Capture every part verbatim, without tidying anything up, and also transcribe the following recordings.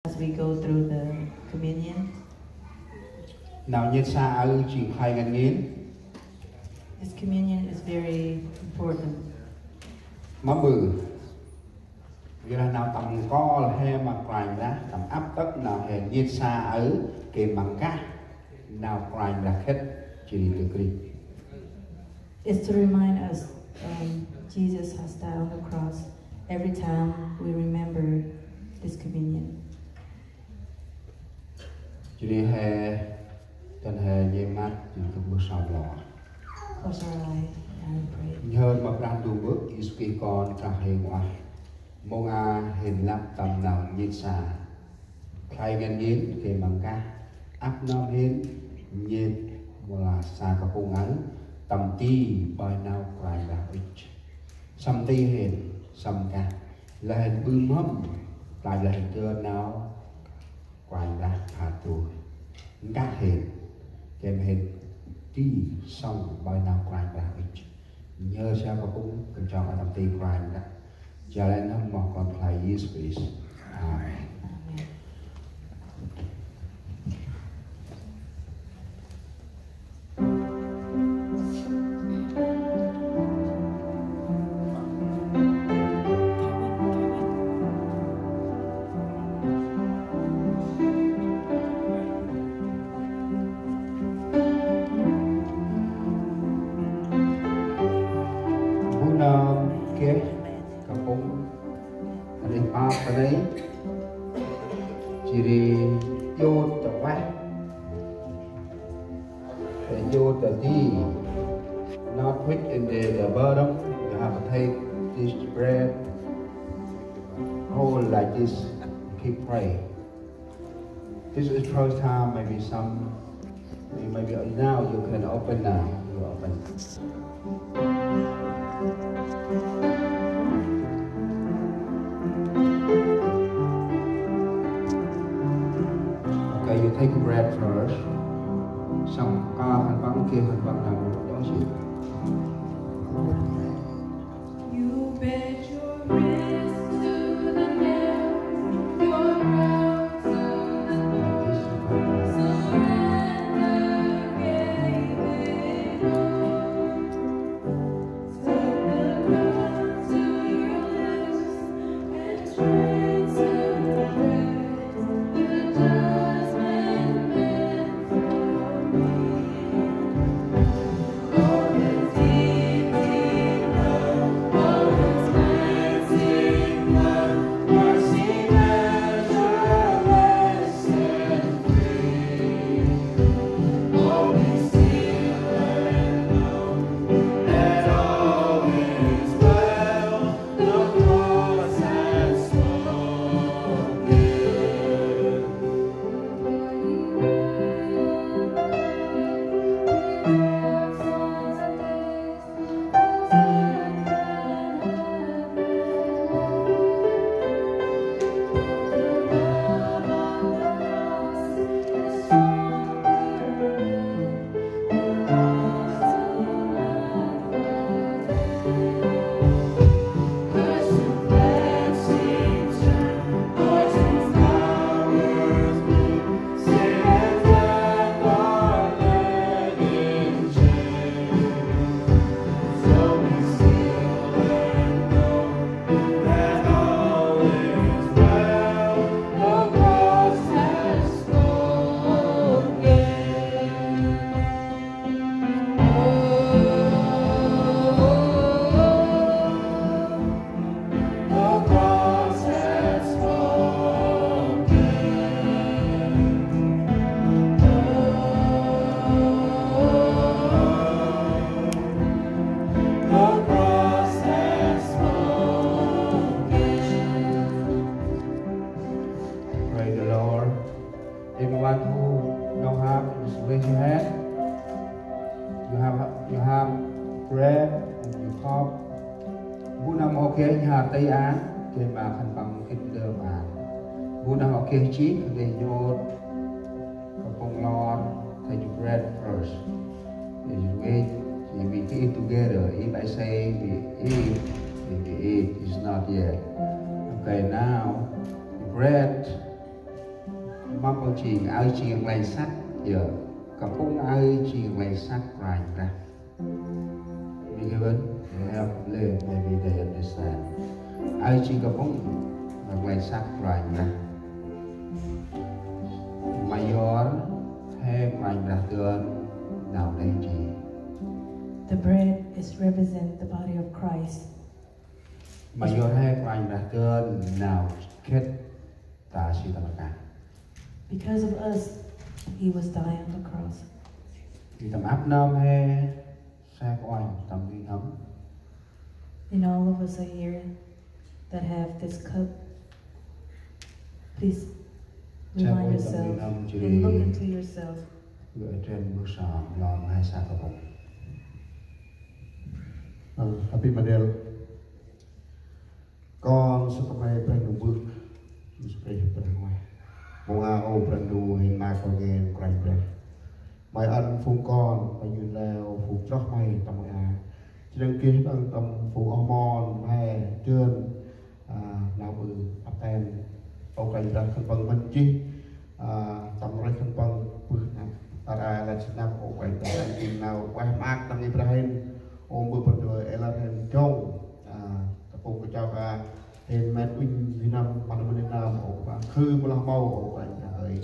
As we go through the communion, Nau nhêt sa aơ jêng khlay ngăn ngên. This communion is very important. Mâm ƀư, yor lah nau tâm nkol he ma Kôranh Brah, tâm ăp tât nau he nhêt sa aơ, gay ma nkah nau Kôranh Brah khât, jêh ri dâk rêh. Is to remind us, um, Jesus has died on the cross. Every time we remember this communion. Jêh ri he, dăn he nhêt măt, jêh ri gâp mbơh sơm lor. Close our eye and pray. Nhhơr ma Brah Ndu Bơ̆, Yêsu Krist Kon Brah hên ueh. Mông a hên lăp tâm nau nhêt sa. Khlay ngăn ngên gay ma nkah. Ăp nơm hên nhêt mâu lah sa kapŭng aơ tâm ti ƀơi nau Kôranh Brah ŭch. Săm ti hên, săm nkah. Lah hên ƀư mhâm, klach lah hên dơn nau Kôranh Brah phat dôih. Nkah hên, gay ma hên ti sŏng ƀơi nau Kôranh Brah ŭch. Nhhơr sa kapŭng, gâp jŏng a tâm ti Kôranh Brah. Jao lĕ nơm ma Kon Brah Yêsu Krist. Amen. Amen. Bu nơm geh kapŭng, anih pap ta nây, jêh ri iôt ta ueh, iôt ta di. Not put in the, the bottom. You have to take this bread, hold like this, keep praying. This is first time, maybe some, maybe now you can open now. You open. Okay, you take bread first. Sŏng ka khân păng, okay, khân păng nau, don't you? You bet your rest to the Lord, your crown to the Lord. Surrender, give it all. Take the crown to your lips and strength to praise the judgment meant for me. Praise the Lord. Anyone who don't have, just raise your hand. You have, you have bread and you cup. Bu nơm hŏ geh nhhar tay ăn, gay ma khân păng khĭt ndơm ăn. Bu nơm hŏ geh jêh, gay nhôt kapŭng lor, take the bread first. As you wait, we eat together. If I say we eat, we eat. It's not yet. Okay, now, the bread Mâm păng jêng, aơ jêng kăl e săk, yơ. Kapŭng aơ jêng kăl e săk Kôranh Brah. Maybe they help live, maybe they understand. Aơ jêng kapŭng, kăl e săk Kôranh Brah. Mayor, he Kôranh Brah dơn, nau neh jêh. The bread is represent the body of Christ. Mayor he Kôranh Brah dơn, nau khĭt ta si tâm rkăng. Because of us, he was dying on the cross. Ri tâm ăp nơm he, sa kôranh tâm nuih n'hâm. In all of us are here that have this cup, please remind yourself and look into yourself. Gâp trên mbơh sơm lor ma he sa kapŭng. Vâng, Happy Monday. Kon săk may Brah Ndu Mbơ̆, Yêsu Krist Brah Ngoai. Mông a ô Brah Ndu hên ma kon ngên Kôranh Brah. May ăn phung kon, may yun leo phung chroh may tâm may a. Jêh nâng geh đăng tâm phung oh mon, may dơn, a, nau ƀư ăp ten. Ô Kôranh Brah khân păng mân jêh, a, tâm rêh khân păng bơh năp. Tar a lĕ sĭn năp ô Kôranh Brah ăn jêng nau ueh maak tâm ngih Brah hên. Ôm bơh bơ̆ dơi ê lăr hên jong. A, ta pô kachok a, hên met unh, hên năm, măn mân hên năm, ô, khư mâu lah mâu, ô, Kôranh Brah ơi.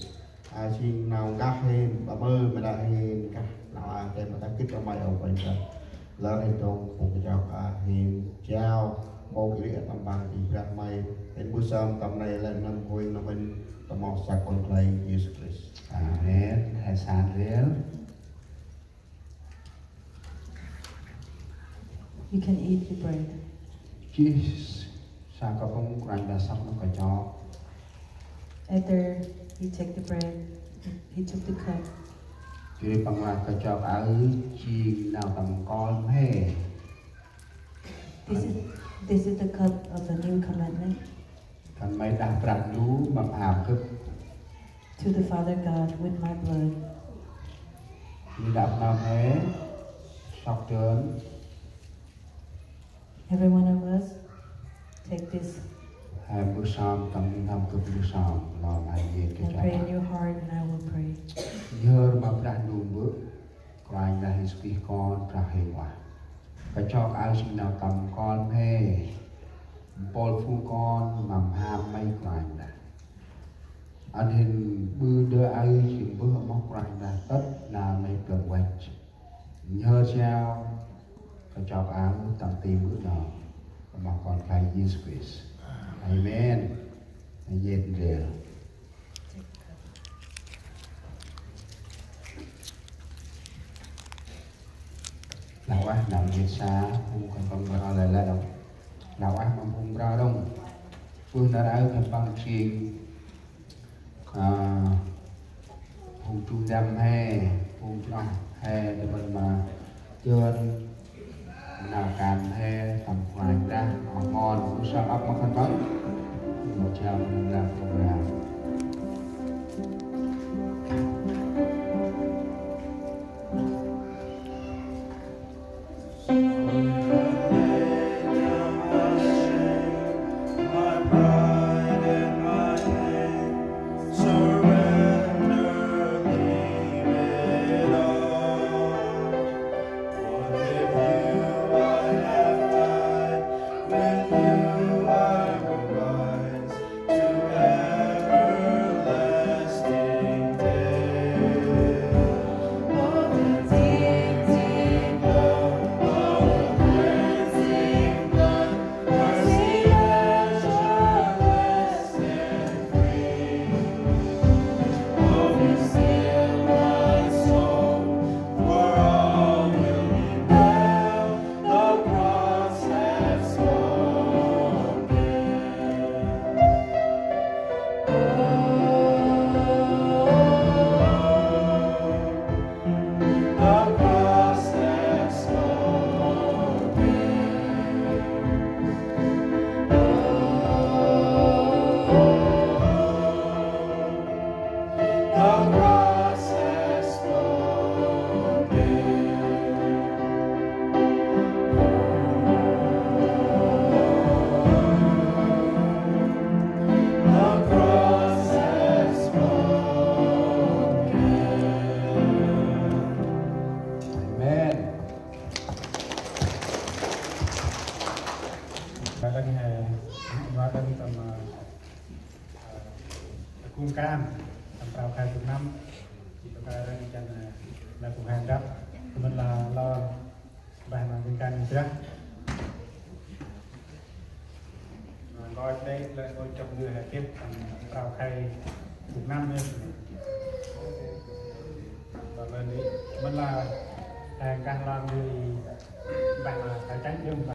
A, jêng nau nkah hên, ba mơ, mơ đă hên, nkah, nau a, tem mơ ta gĭt ma may, ô, Kôranh Brah. Lăr hên dŏng, pô kachok a, hên jao, mâu gĭt ri tâm ban, i Brah may, hên bu sơm, tâm nây, lĕ năm, hôi, năm, hên, tâm mâu, sa kon khlay, Yêsu Krist. Amen. He san rêl. You can eat the bread. Jêh sa kapŭng Kôranh Brah sŏk nơm kachok. After he take the bread, he took the cup. Jêh ri păng lah kachok aơ jêng nau tâm nkol mhe. This is, this is the cup of the new commandment. Khân may đah Brah Ndu ma mham gâp. To the Father God with my blood. Ri đah nơm he, sŏk dơn. Every one of us, take this. He mbơh sơm tâm nuih n'hâm gâp mbơh sơm, lor ma he kachok. And pray in your heart and I will pray. Nhơr ma Brah Ndu Mbơ̆. Kôranh Brah Yêsu Krist Kon Brah hên ueh. Kachok aơ jêng nau tâm nkol mhe. Mpôl phung kon ma mham may Kôranh Brah. Ăn hên ƀư ndơ aơ jêng mbơh amoh Kôranh Brah tât nau may plơ̆ văch. Nhhơ jao kachok aơ tâm ti mbơh nơm amoh Kon Brah Yêsu Krist. Amen. Amen. Lah ueh nau nhiệt sa, phung khân păng mra lĕ lĕ đŏng. Lah ueh ma phung mra đŏng. Bơh nar aơ khân păng jêng, a, phung chu ndăm he, phung chu ah he, tâm ban ma dơn. Nau kan he tâm Kôranh Brah, oh mon, bu sơm ăp ma khân păng. Mâu jao ma khân păng. Ba đăng he, ba đăng tâm, ơ, ơ, kum kan, tâm prao khay gŭ năm. Jêh ri ba đăng jan, ơ, nau phung he ndrăp. Mĭn lah lor, bah ma gŭ kan ndrăp. Ngơi đê lĕ ngơi chok ndơ he gĭt tâm prao khay gŭ năm nê. Ba đăng nê, mĭn lah he nkah lor ndơ i, bah ma khay chăng jơm ba.